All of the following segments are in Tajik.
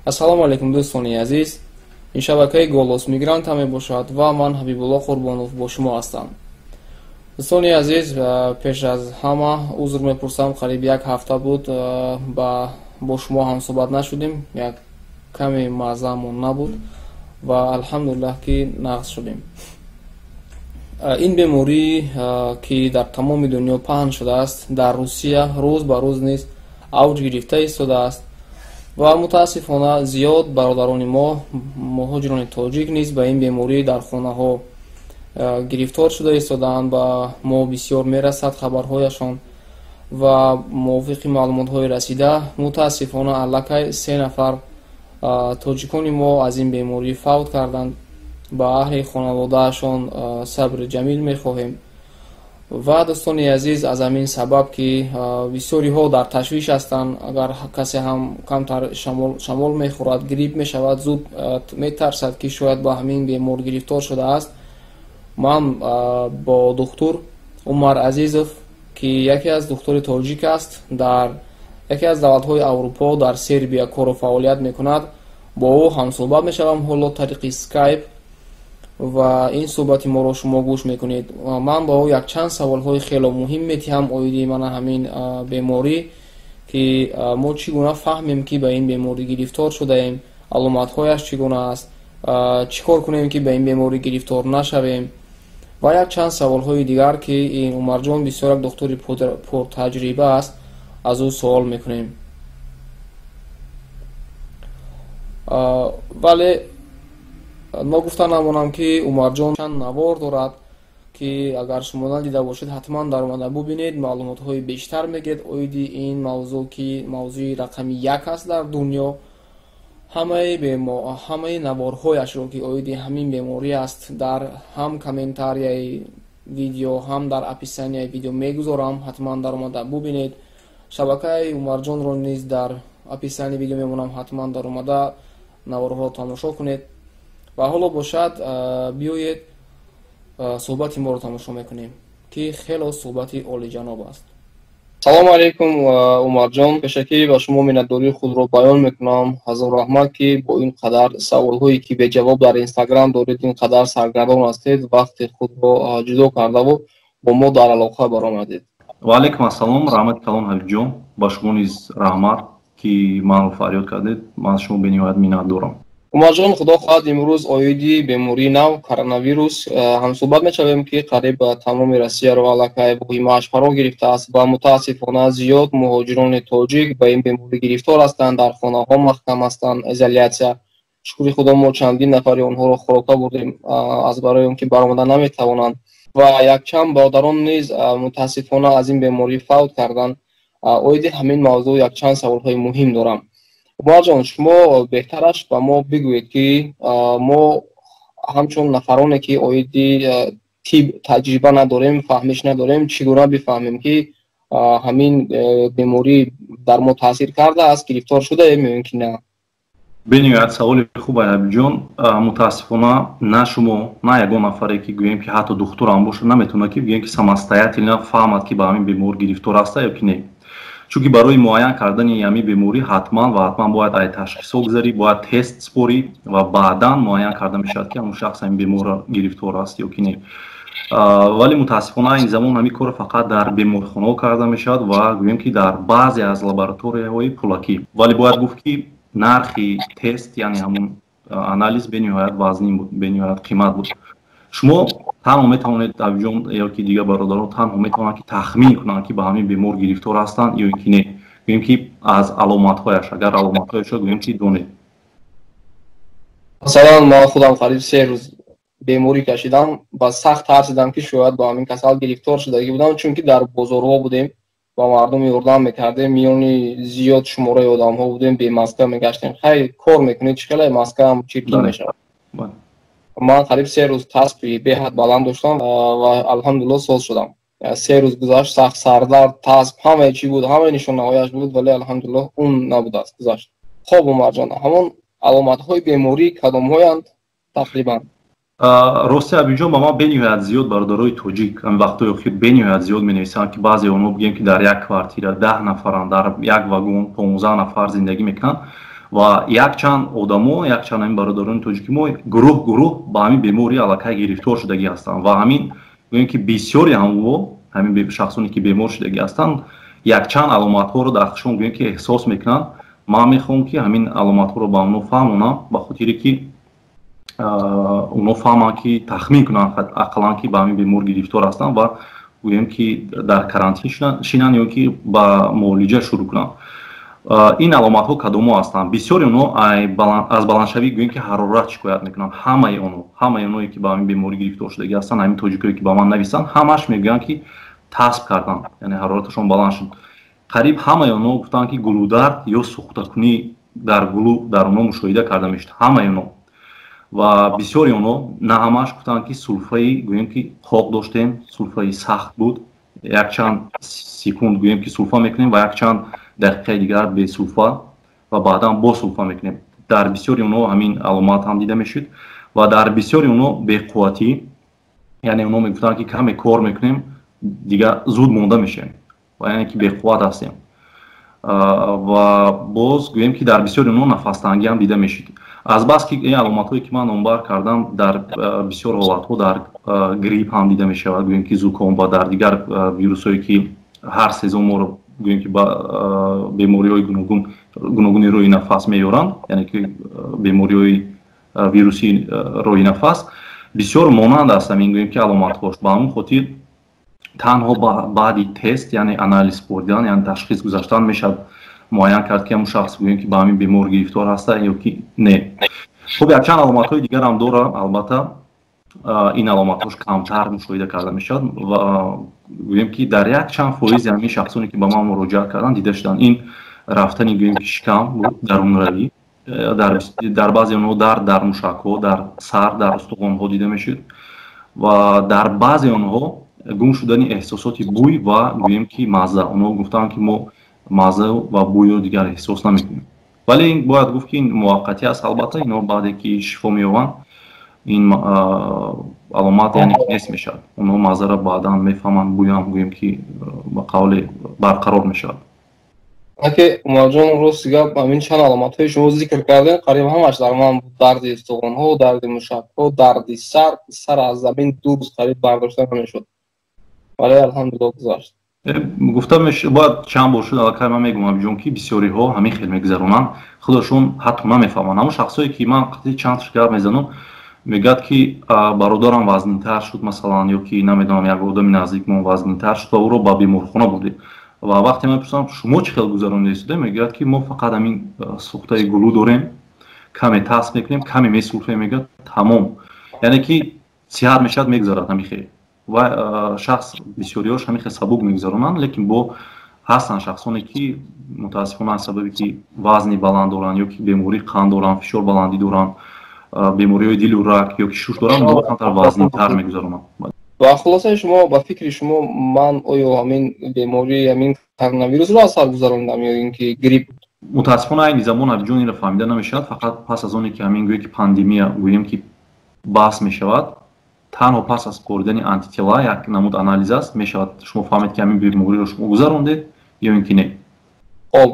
Ассалому алайкум, дӯстони азиз. Ин шабакаи Голос Мигранта мебошад ва ман Ҳабибулло Қурбонов бо шумо ҳастам. Дӯстони азиз, пеш аз ҳама узр мепурсам, қариб як ҳафта буд бо шумо ҳамсӯҳбат нашудем, як каме маззаамон набуд ва алҳамдулиллаҳ, ки нағз шудем. Ин беморӣ, ки дар тамоми дунё паҳн шудааст, дар Русия рӯз ба рӯз низ авҷ гирифта истодааст ва мутаассифона зиёд бародарони мо, муҳоҷирони тоҷик низ ба ин беморӣ дар хонаҳо гирифтор шуда истодаанд. Ба мо бисёр мерасад хабарҳояшон ва мувофиқи маълумотҳои расида, мутаассифона аллакай се нафар тоҷикони мо аз ин беморӣ фавт карданд. Ба аҳли хонаводаашон сабри ҷамил мехоҳем. Ва дӯстони азиз, аз ҳамин сабаб, ки бисёриҳо дар ташвиш ҳастанд, агар касе ҳам камтар шамол мехӯрад, грипп мешавад, зуд метарсад, ки шояд ба ҳамин бемор гирифтор шудааст. Ман бо духтур Умар Азизов, ки яке аз духтури тоҷик аст, дар яке аз давлатҳои Аврупо, дар Сербия кору фаъолият мекунад, бо ӯ ҳамсӯҳбат мешавам ҳоло тариқи Скайп ва ин суҳбати моро шумо гӯш мекунед. Ман ба ӯ якчанд саволҳои хело муҳим метиҳам оиди мана ҳамин беморӣ, ки мо чӣ гуна фаҳмем, ки ба ин беморӣ гирифтор шудаем, аломатҳояш чӣ гуна аст, чӣ кор кунем, ки ба ин беморӣ гирифтор нашавем, ва якчанд саволҳои дигар, ки ин Умарҷон бисёр як духтури пуртаҷриба аст, аз ӯ суол мекунем. Вале ногуфта намонам, ки Умарҷон чанд навор дорад, ки агар шумо надида бошед, ҳатман даромада бубинед, маълумотҳои бештар мегиред оиди ин мавзӯъ, ки мавзӯи рақами як аст дар дунё. Ҳамаи наворҳояшро, ки оиди ҳамин беморӣ аст, дар ҳам комментарияи видео, ҳам дар описанияи видео мегузорам, ҳатман даромада бубинед. Шабакаи Умарҷонро низ дар описанияи видео мемонам, ҳатман даромада наворҳоро тамошо кунед. Ва ҳоло бошад, биёед, суҳбати моро тамошо мекунем, ки хело суҳбати олиҷаноб аст. Салому алайкум, Умарҷон. Пешакӣ ба шумо миннатдории худро баён мекунам. Ҳазор раҳмат, ки бо ин қадар саволҳое, ки беҷавоб дар Инстаграм доред, ин қадар саргардон ҳастед, вақти худро ҷудо кардаву бо мо дар алоқа баромадед. Ва алайкум ассалом, раҳмати калон, Ҳабибҷон. Ба шумо низ раҳмат, ки манро фарёд кардед. Ман аз шумо бениҳоят миннатдорам. Умарҷон, худо хоҳад, имрӯз оиди бемории нав коронавирус ҳамсӯҳбат мешавем, ки қариб тамоми Россияро аллакай воҳимааш фаро гирифтааст ва мутаассифона зиёд муҳоҷирони тоҷик ба ин беморӣ гирифтор ҳастанд, дар хонаҳо маҳкам ҳастанд, изолятсия. Шукри Худо, мо чандин нафари онҳоро хӯрока бурдем, аз барои он ки баромада наметавонанд, ва якчанд бародарон низ мутаассифона аз ин беморӣ фавт карданд. Оиди ҳамин мавзӯъ якчанд саволҳои муҳим дорам. Умарҷон, шумо беҳтараш ба мо бигӯед, ки мо ҳамчун нафароне, ки оиди тиб таҷриба надорем, фаҳмиш надорем, чӣ гуна бифаҳмем, ки ҳамин беморӣ дар мо таъсир кардааст, гирифтор шудаем ё ин ки на? Бениҳоят саволи хуб, Ҳабибҷон. Мутаассифона, на шумо, на ягон нафаре, ки гӯем, ки ҳатто духтурам бошад, наметавонад, ки бигӯем, ки самостоятельно фаҳмад, ки ба ҳамин бемор гирифтор аста ё ки не, чунки барои муайян кардани ҳамин беморӣ ҳатман ва ҳатман бояд ай ташхисҳо гузарӣ, бояд тест спорӣ ва баъдан муайян карда мешавад, ки ҳамон шахс ҳамин беморро гирифтор аст ё ки не. Вале мутаассифона ин замон ҳамин корро фақат дар беморхонаҳо карда мешавад ва гӯем, ки дар баъзе аз лабораторияҳои пулакӣ. Вале бояд гуфт, ки нархи тест, яъне ҳамон анализ, бениҳоят вазнин буд, бениҳоят қимат буд. Шумо танҳо метавонед, Ҳабибҷон, ё ки дигар бародарон танҳо метавонанд, ки тахмин кунанд, ки ба ҳамин бемор гирифтор ҳастанд ё ин ки не, гӯем, ки аз аломатҳояш, агар аломатҳояшро, гӯем, ки донед. Масалан, ман худам қариб 3 рӯз беморӣ кашидам ва сахт тарсидам, ки шояд ба ҳамин касал гирифтор шудагӣ будам, чунки дар бозорҳо будем ва мардум ёрдам мекардем, миёни зиёд шумораи одамҳо будем, бемаска мегаштем. Хай, кор мекунед, чӣ хеле маскаам чиркин мешавад. Ман қариб 3 рӯз таспи беҳад баланд доштам ва алҳамдулилло, соз шудам. 3 рӯз гузашт, сахт сардард, тасб, ҳамаи чӣ буд, ҳамаи нишонаҳояш буд, вале алҳамдулилло, он набудааст, гузашт. Хоб, Умарҷон, ҳамон аломатҳои беморӣ кадомҳоянд тақрибан? Рости, Ҳабибҷон, ба ман бениҳоят зиёд бародарои тоҷик ҳамин вақтҳои охир бениҳоят зиёд менависанд, ки баъзе онҳо, бигӯем, ки дар як квартира 10 нафаранд, дар як вагон 15 нафар зиндагӣ мекунанд. Ва якчанд одамо, якчанд ҳамин бародарони тоҷики мо гурӯҳ гурӯҳ ба ҳамин беморӣ аллакай гирифтор шудагӣ ҳастанд. Ва ҳамин гӯем ки бисёри ҳамво ҳамин шахсоне ки бемор шудагӣ ҳастанд, якчанд аломатҳоро дар худшон гӯем ки эҳсос мекунанд. Ман мехоҳам ки ҳамин аломатҳоро ба онҳо фаҳмонам, ба хотире ки онҳо фаҳманд, ки тахмин кунанд ақаллан, ки ба ҳамин бемор гирифтор ҳастанд ва гӯем ки дар карантин шинанд ё ки ба муолиҷа шурӯъ кунанд. Ин аломатҳо кадомҳо ҳастанд? Бисёри онҳо аз баландшавӣ гӯем ки ҳарорат шикоят мекунанд. Ҳамаи онҳо, ҳамаи онҳое ки ба ҳамин беморӣ гирифтор шудагӣ ҳастанд, ҳамин тоҷикое ки ба ман нависанд, ҳамаш мегӯянд ки тасб карданд, яъне ҳарораташон баланд шуд. Қариб ҳамаи онҳо гуфтанд, ки гулудард ё сӯхтакунӣ дар гулу дар онҳо мушоҳида карда мешуд, ҳамаи онҳо. Ва бисёри онҳо, на ҳамааш, гуфтанд ки сулфаи гӯем ки қоқ доштем, сулфаи сахт буд, якчанд секунд гӯем ки сулфа мекунем ва якчанд дақиқаи дигар бесулфа ва баъдан боз сулфа мекунем. Дар бисёри онҳо ҳамин аломат ҳам дида мешуд. Ва дар бисёри онҳо беқувватӣ, яъне онҳо мегуфтанд ки каме кор мекунем, дигар зуд монда мешавем ва яъне ки беқувват ҳастем. Ва боз гӯем ки дар бисёри онҳо нафастангӣ ҳам дида мешуд. Азбаски ин аломатҳое ки ман номбар кардам, дар бисёр ҳолатҳо дар грипп ҳам дида мешавад, гӯем ки зуком ва дар дигар вирусҳое ки ҳар сезон моро гӯем ки ба бемориҳои гуногун гуногуни рӯи нафас меёранд, яъне ки бемориҳои вирусии роҳи нафас бисёр монанд аст ҳамин гӯем ки аломатҳош. Ба ҳамин хотир танҳо баъди тест, яъне анализ бурдан, яъне ташхис гузаштан мешавад муайян кард, ки ҳамун шахс гӯем ки ба ҳамин бемор гирифтор ҳаста ё ки не. Хуб, якчанд аломатҳои дигарам дорам. Албатта, ин аломатҳош камтар мушоҳида карда мешавад ва гӯем ки дар якчанд фоизи ҳамин шахсоне ки ба ман муроҷиат карданд, дида шуданд. Ин рафтани гӯем ки шикам буд, дарунравӣ, дар баъзе онҳо дард дар мушакҳо, дар сар, дар устухонҳо дида мешуд ва дар баъзе онҳо гум шудани эҳсосоти бӯй ва гӯем ки мазза. Онҳо гуфтанд, ки мо мазза ва бӯйро дигар эҳсос намекунем. Вале ин бояд гуфт, ки ин муваққатӣ аст. Албатта, инҳо баъде ки шифо меёбанд, ин аломат яъне ки нест мешавад. Онҳо маззаро баъдан мефаҳманд, бӯям гӯем ки ба қавле барқарор мешавад. Аке Умарҷон, рости гап, ҳамин чанд аломатҳои шумо зикр кардем, қариб ҳамаш дар ман буд: дарди устухонҳо, дарди мушакҳо, дарди сар. Сар аз замин 2 рӯз қариб бардошта намешуд, вале алҳамдулилло, гузашт. Гуфта бояд чанд бор шуд аллакай ман мегӯям, Абиҷон, ки бисёриҳо ҳамин хел мегузаронанд, худашон ҳатто намефаҳманд. Ҳамон шахсое ки ман қатъи чанд гап мезанам, мегӯяд ки бародарам вазнинтар шуд, масалан, ё ки намедонам, як одами наздикмон вазнинтар шуд ва ӯро ба беморхона бурдем. Ва вақте ман пурсам, шумо чӣ хел гузаронида истода, мегӯяд ки мо фақат ҳамин сӯхтаи гулӯ дорем, каме тасб мекунем, каме месулфем, мегӯяд, тамом, яъне ки сиҳат мешавад, мегузарад ҳамин хел. Ва шахс бисёриҳош ҳамин хел сабук мегузаронанд. Лекин бо ҳастанд шахсоне ки мутаассифона аз сабаби ки вазни баланд доранд ё ки бемории қанд доранд, фишор баландӣ доранд, бемориҳои дилу рак ё ки шуш доранд, онҳо камтар вазнинтар мегузаронанд. Ва хулосаи шумо, ба фикри шумо, ман оё ҳамин бемории ҳамин коронавирусро аз сар гузарондам ё ин ки грипп? Мутаассифона, айни замон, Абиҷон, инро фаҳмида намешавад. Фақат пас аз оне ки ҳамин гӯе ки пандемия гӯем ки баҳс мешавад, танҳо пас аз супоридани антитела, як намуд анализ аст, мешавад шумо фаҳмед, ки ҳамин бемориро шумо гузарондед ё ин ки не. Хоб,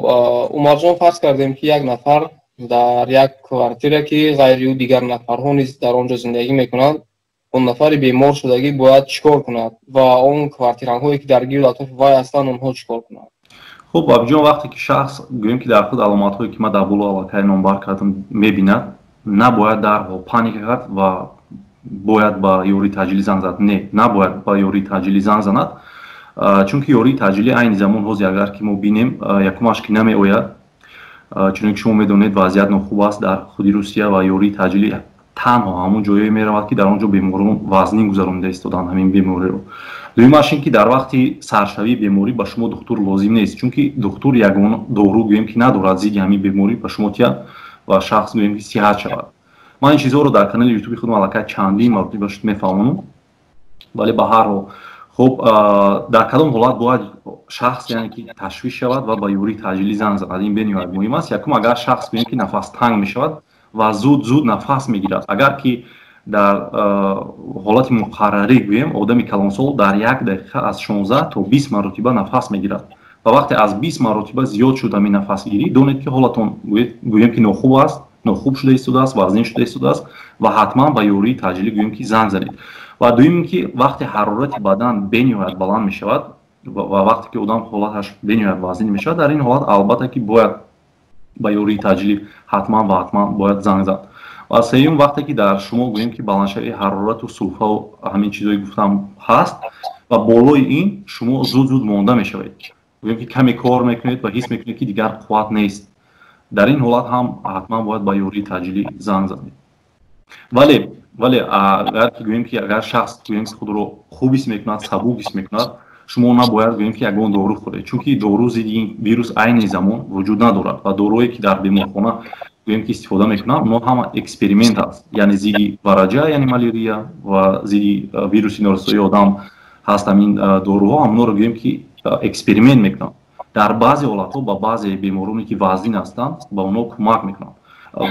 Умарҷон, фарз кардем, ки як нафар дар як квартира, ки ғайри ӯ дигар нафарҳо низ дар он ҷо зиндагӣ мекунанд, он нафари бемор шудагӣ бояд чӣ кор кунад ва он квартирантҳое, ки дар гирду атрофи вай ҳастанд, онҳо чӣ кор кунанд? Хуб, Абиҷон, вақте ки шахс гӯем ки дар худ аломатҳое, ки ман дар боло аллакай номбар кардам, мебинад, набояд дарҳол паника кард ва бояд ба ёрии таъҷилӣ занг зад. Не, набояд ба ёрии таъҷилӣ занг занад, чунки ёрии таъҷилӣ айни замон ҳозир, агар ки мо бинем, якумаш ки намеояд, чуне ки шумо медонед, вазъият нохуб аст дар худи Русия ва ёрии таъҷилӣ танҳо ҳамон ҷое меравад, ки дар он ҷо беморон вазнин гузаронида истоданд ҳамин бемориро. Дуюмаш ин ки дар вақти саршавии беморӣ ба шумо духтур лозим нест, чунки духтур ягон дору гӯем ки надорад зидди ҳамин беморӣ ба шумо тиҳад ва шахс гӯем ки сиҳат шавад. Ман ин чизҳоро дар канали Ютуби худам аллакай чандин маротиба шуд мефаҳмонам, вале ба ҳар ҳол. Хуб, дар кадом ҳолат бояд шахс яъне ки ташвиш шавад ва ба ёрии таъҷилӣ занг занад? Ин бениҳоят муҳим аст. Якум, агар шахс гӯем ки нафас танг мешавад ва зуд зуд нафас мегирад. Агар ки дар ҳолати муқаррарӣ гӯем, одами калонсол дар як дақиқа аз 16 то 20 маротиба нафас мегирад. Ва вақте аз 20 маротиба зиёд шуд ҳамин нафасгирӣ, донед, ки ҳолатон, гӯем ки, нохуб аст, нохуб шуда истодааст, вазнин шуда истодааст ва ҳатман ба ёрии таъҷилӣ, гӯем ки, занг занед. Ва дуюм ин ки вақте ҳарорати бадан бениҳоят баланд мешавад ва вақте ки одам ҳолаташ бениҳоят вазнин мешавад, дар ин ҳолат албатта ки бояд ба ёрии таъҷилӣ ҳатман ва ҳатман бояд занг зад. Ва сеюм, вақте ки дар шумо, гӯем ки, баландшавии ҳарорату сулфау ҳамин чизое гуфтам ҳаст ва болои ин шумо зуд зуд монда мешавед, гӯем ки, каме кор мекунед ва ҳис мекунед, ки дигар қувват нест, дар ин ҳолат ҳам ҳатман бояд ба ёрии таъҷилӣ занг занед. Вале агар ки, гӯем ки, агар шахс, гӯем ки, худро хуб ҳис мекунад, сабук ҳис мекунад, шумо набояд, гӯем ки, ягон дору хӯред, чунки дору зидди ин вирус айни замон вуҷуд надорад ва доруое ки дар беморхона, гӯем ки, истифода мекунанд, онҳо ҳама эксперимент аст, яъне зидди вараҷа, яъне малярия, ва зидди вируси норасоии одам ҳаст. Ҳамин доруҳо, ҳамонҳоро, гӯем ки, эксперимент мекунанд. Дар баъзе ҳолатҳо ба баъзе бемороне ки вазнин ҳастанд, ба онҳо кӯмак мекунанд.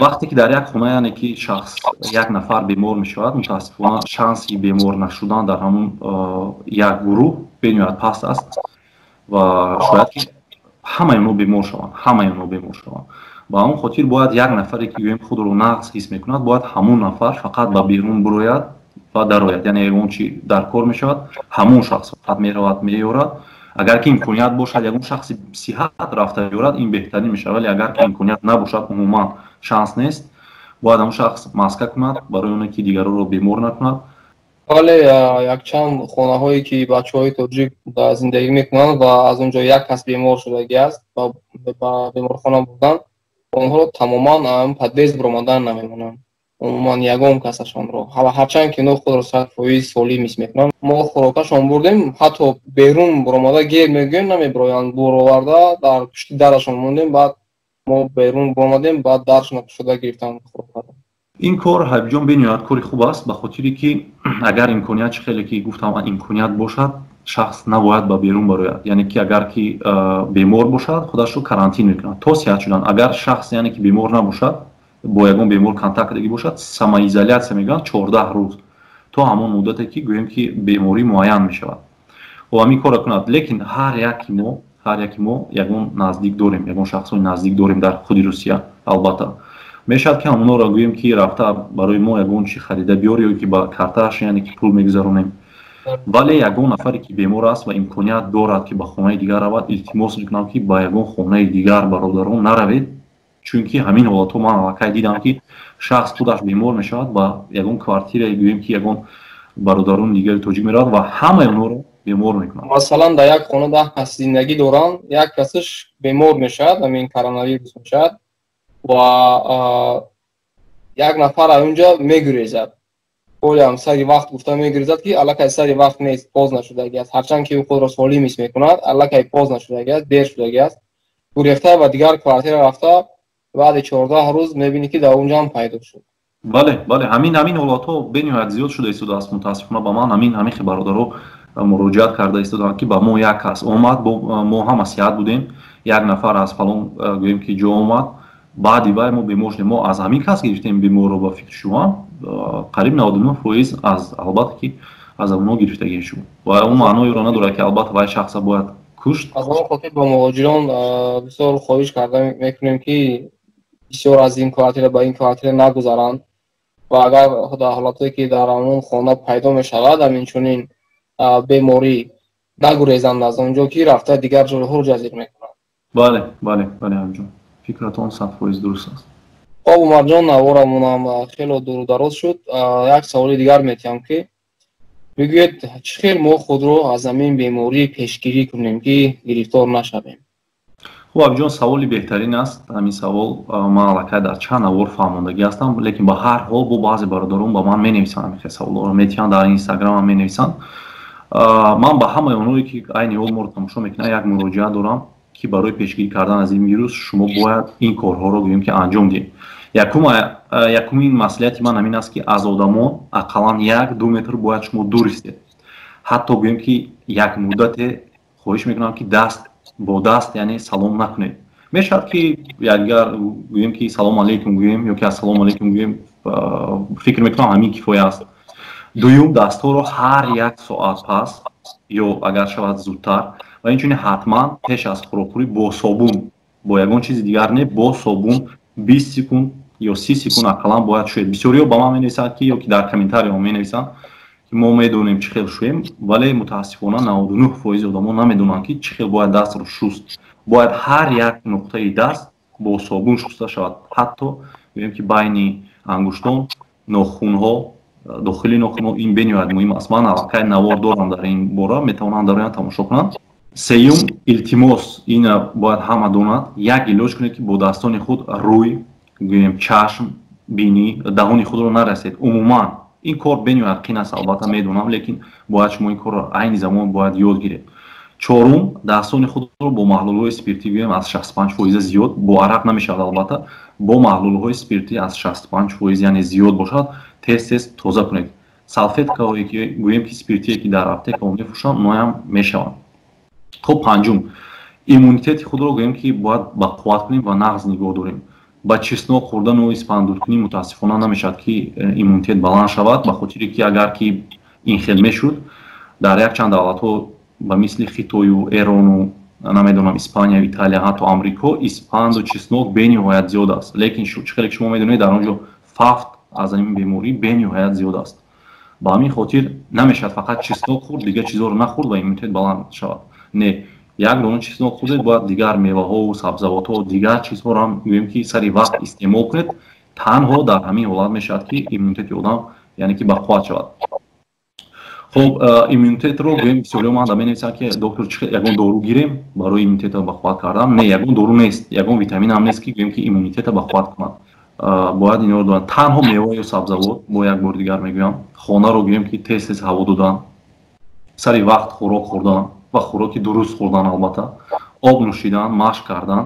Вақте ки дар як хона, яъне ки шахс, як нафар бемор мешавад, мутаассифона, шанси бемор нашудан дар ҳамун як гурӯҳ бениҳоят паст аст ва шояд ки ҳамаи онҳо бемор шаванд, ҳамаи онҳо бемор шаванд. Ба ҳамон хотир бояд як нафаре ки, гӯем, худро нағз ҳис мекунад, бояд ҳамон нафар фақат ба берун бирояд ва дарояд, яъне ягон чи дар кор мешавад, ҳамон шахс фақат меравад, меёрад. Агар ки имконият бошад, ягон шахси сиҳат рафта биёрад, ин беҳтарин мешавад. Вале агар ки имконият набошад, умуман шанс нест, бояд ҳамон шахс маска кунад барои оне ки дигаронро бемор накунад. Вале якчанд хонаҳое ки бачаҳои тоҷик зиндагӣ мекунанд ва аз он ҷо як кас бемор шудагӣ аст ва ба беморхона бурданд, онҳоро тамоман подъезд биромадан намемонанд, умуман ягон касашонро, ҳарчанд ки онҳо худро 100% солим ҳис мекунанд. Мо хӯрокашон бурдем, ҳатто берун биромада гер мегӯем, намебироянд. Буроварда дар пушти дарашон мондем, баъд мо берун биромадем, баъд даршона кушода гирифтанд хӯрокаро. Ин кор, Ҳабибҷон, бениҳоят кори хуб аст, ба хотире ки агар имконият, чӣ хеле ки гуфтам, имконият бошад, шахс набояд ба берун барояд. Яъне ки агар ки бемор бошад, худашро карантин мекунад то сиҳат шудан. Агар шахс, яъне ки, бемор набошад, бо ягон бемор контакт кардагӣ бошад, самоизоляция мегӯянд, 14 рӯз, то ҳамон муддате ки, гӯем ки, беморӣ муайян мешавад, хоб, ҳамин корро кунад. Лекин ҳар яки мо ягон наздик дорем, ягон шахсони наздик дорем дар худи Русия. Албатта, мешавад ки ҳамонҳоро, гӯем ки, рафта барои мо ягон чи харида биёр ё ки ба картааш, яъне ки, пул мегузаронем. Вале ягон нафаре ки бемор аст ва имконият дорад ки ба хонаи дигар равад, илтимос мекунам ки ба ягон хонаи дигар, бародарон, наравед, чунки ҳамин ҳолатҳо ман аллакай дидам, ки шахс худаш бемор мешавад, ба ягон квартира, гӯем ки, ягон бародарони дигари тоҷик меравад ва ҳамаи онҳоро бемор мекунад. Масалан, дар як хона 10 кас зиндагӣ доранд, як касаш бемор мешавад, ҳамин коронавирус мешавад ва як нафар аз унҷа мегурезад. Олям сари вақт гуфта мегурезад, ки аллакай сари вақт нест, поздно шудагӣ аст. Ҳарчанд ки ӯ худро солим ҳис мекунад, аллакай поздно шудагӣ аст, дер шудагӣ аст. Гурехта ба дигар квартира рафта, баъди 14 рӯз мебинӣ, ки дар унҷа ҳам пайдо шуд. Бале, ҳамин ҳолатҳо бениҳоят зиёд шуда истодааст. Мутаассифона, ба ман ҳамин хел бародаро муроҷиат карда истодаанд, ки ба мо як кас омад, мо ҳама сиҳат будем, як нафар аз фалон, гӯем ки, ҷо омад, баъди вай мо бемор шудем, мо аз ҳамин кас гирифтем беморро. Ба фикри шумо, қариб 99% аз, албатта ки, аз онҳо гирифтагӣ шуд ва он маъноеро надорад, ки албатта вай шахса бояд кушт. Аз он хотир ба муҳоҷирон бисёр хоҳиш карда мекунем, ки бисёр аз ин квартира ба ин квартира нагузаранд ва агар дар ҳолатое ки дар ҳамон хона пайдо мешавад ҳамин чунин беморӣ, нагурезанд аз он ҷо, ки рафта дигар ҷойҳоро ҷазир мекунанд. Бале, Ҳабибҷон, фикратон 100% дуруст аст. Хоб, Умарҷон, наворамонам хело дуру дароз шуд. Як саволи дигар метиҳам, ки бигӯед, чӣ хел мо худро аз ҳамин беморӣ пешгирӣ кунем, ки гирифтор нашавем? Хуб, Абиҷон, саволи беҳтарин аст ҳамин савол. Ман аллакай дар чанд навор фаҳмондагӣ ҳастам, лекин ба ҳар ҳол бо баъзе бародарон ба ман менависанд, ҳамин хел саволҳоро метиҳанд, дар Инстаграмам менависанд. Ман ба ҳамаи онҳое ки айни ҳол моро тамошо мекунанд, як муроҷиат дорам, ки барои пешгирӣ кардан аз ин вирус шумо бояд ин корҳоро, гӯем ки, анҷом диҳед. Якумин маслиҳати ман ҳамин аст, ки аз одамон ақаллан 1-2 метр бояд шумо дур истед. Ҳатто, гӯем ки, як муддате хоҳиш мекунам, ки даст бо даст, яъне, салом накунед. Мешавад ки якдигар, гӯем ки, салом алейкум гӯем ё ки ассалому алейкум гӯем, фикр мекунам, ҳамин кифоя аст. Дуюм, дастҳоро ҳар як соат пас ё агар шавад зудтар Ва инчунин ҳатман пеш аз хӯрокхӯрӣ бо собун, бо ягон чизи дигар не, бо собун 20 секунд ё 30 секунд ақаллан бояд шӯед. Бисёриҳо ба ман менависанд, ки ё ки дар комментариҳо менависанд, ки мо медонем чӣ хел шӯем, вале мутаассифона 99% одамо намедонанд, ки чӣ хел бояд дастро шуст. Бояд ҳар як нуқтаи даст бо собун шуста шавад, ҳатто гӯем ки байни ангуштон, нохунҳо, дохили нохунҳо. Ин бениҳоят муҳим аст. Ман аллакай навор дорам дар ин бора, метавонанд дар оян тамошо кунанд. Сеюм, илтимос, ина бояд ҳама донад, як илоҷ кунед, ки бо дастони худ рӯй, гӯем, чашм, бинӣ, даҳони худро нарасед. Умуман ин кор бениҳоят қин аст, албатта медонам, лекин бояд шумо ин корро айни замон бояд ёд гиред. Чорум, дастони худро бо маҳлулҳои спиртӣ, гӯем, аз 65% зиёд, бо арақ намешавад албатта, бо маҳлулҳои спиртӣ аз 65%, яъне зиёд бошад, тез тез тоза кунед. Салфеткаҳое ки, гӯем ки, спиртие ки дар аптекаҳо мефурӯшанд, оноям мешаванд. Хуб, панҷум, иммунитети худро, гӯем ки, бояд ба қувват кунем ва нағз нигоҳ дорем. Ба чеснок хӯрдану испандудкунӣ мутаассифона намешавад, ки иммунитет баланд шавад, ба хотире ки агар ки ин хел мешуд, дар якчанд давлатҳо ба мисли Хитою, Эрону, намедонам, Испания, Италия, ҳатто Амрико испанду чеснок бениҳоят зиёд аст, лекин чӣ хеле ки шумо медонед, дар он ҷо фавт аз ин беморӣ бениҳоят зиёд аст. Ба ҳамин хотир намешавад фақат чеснок хӯрд, дигар чизҳоро нахӯрд ва иммунитет баланд шавад. Не, як дона чеснок хӯрдед, бояд дигар меваҳову сабзавотҳо, дигар чизҳоро ҳам, гӯем ки, сари вақт истеъмол кунед. Танҳо дар ҳамин ҳолат мешавад, ки иммунитети одам, яъне ки, бақувват шавад. Хуб, иммунитетро, гӯем, бисёриҳо ман менависанд, ки доктор, чӣ ягон дору гирем барои иммунитетро бақувват кардан? Не, ягон дору нест, ягон витамин ҳам нест, ки, гӯем ки, иммунитетро бақувват кунад. Бояд инҳоро донанд: танҳо мева ё сабзавот. Бо як бори дигар мегӯям, хонаро, гӯем ки, тез тез ҳаво додан, сари вақт хӯрок хӯрдан ва хӯроки дуруст хӯрдан, албатта об нӯшидан, машқ кардан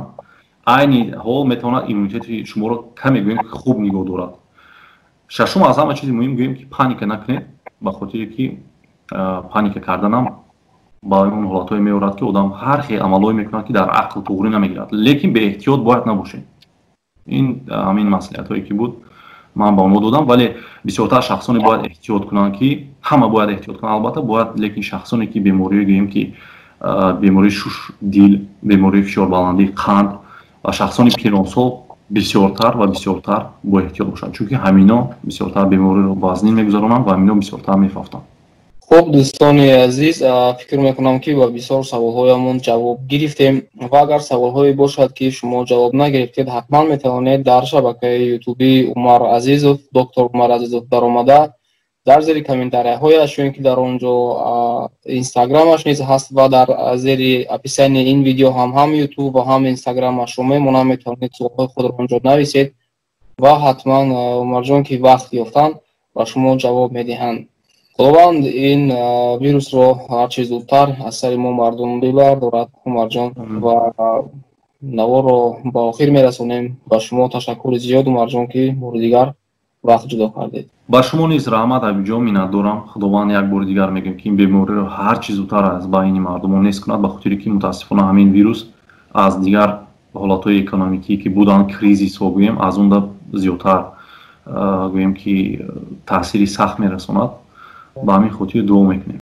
айни ҳол метавонад иммунитети шуморо каме, гӯем ки, хуб нигоҳ дорад. Шашум, аз ҳама чизи муҳим, гӯем ки, паника накунед, ба хотире ки паника карданам ба он ҳолатҳое меорад, ки одам ҳар хел амалҳое мекунад, ки дар ақл туғрӣ намегирад, лекин беэҳтиёт бояд набошед. Ин ҳамин маслиҳатҳое ки буд, ман ба онҳо додам, вале бисёртар шахсоне бояд эҳтиёт кунанд, ки ҳама бояд эҳтиёт кунанд, албатта бояд, лекин шахсоне ки бемориҳое, гӯем ки, бемории шуш, дил, бемории фишорбаландӣ, қанд ва шахсони пиронсол бисёртар ва бисёртар бо эҳтиёт бошанд, чунки ҳамино бисёртар бемориро вазнин мегузаронанд ва ҳамино бисёртар мефавтанд. Хуб, дӯстони азиз, фикр мекунам, ки ба бисёр саволҳоямон ҷавоб гирифтем ва агар саволҳое бошад, ки шумо ҷавоб нагирифтед, ҳатман метавонед дар шабакаи ютуби Умар Азизов, доктор Умар Азизов даромада, дар зери комментарияҳояш ё ин ки дар он ҷо инстаграмаш низ ҳаст ва дар зери описанияи ин видео ҳам ютуб ва ҳам инстаграмашро мемонам, метавонед суолҳои худро он ҷо нависед ва ҳатман Умарҷон, ки вақт ёфтанд, ба шумо ҷавоб медиҳанд. Худованд ин вирусро ҳарчи зудтар аз сари мо мардум бибардорад, Умарҷон. Ва наворро ба охир мерасонем. Ба шумо ташаккури зиёд, Умарҷон, ки бори дигар вақт ҷудо кардед. Ба шумо низ раҳмат, Ҳабибҷон, миннатдорам. Худованд, як бори дигар мегӯем, ки ин бемориро ҳарчи зудтар аз байни мардумон нест кунад, ба хотире ки мутаассифона ҳамин вирус аз дигар ҳолатҳои экономикие ки буданд, кризисҳо, гӯем, аз он да зиёдтар, гӯем ки, таъсири сахт мерасонад. Ба ҳамин хотир дуо мекунем.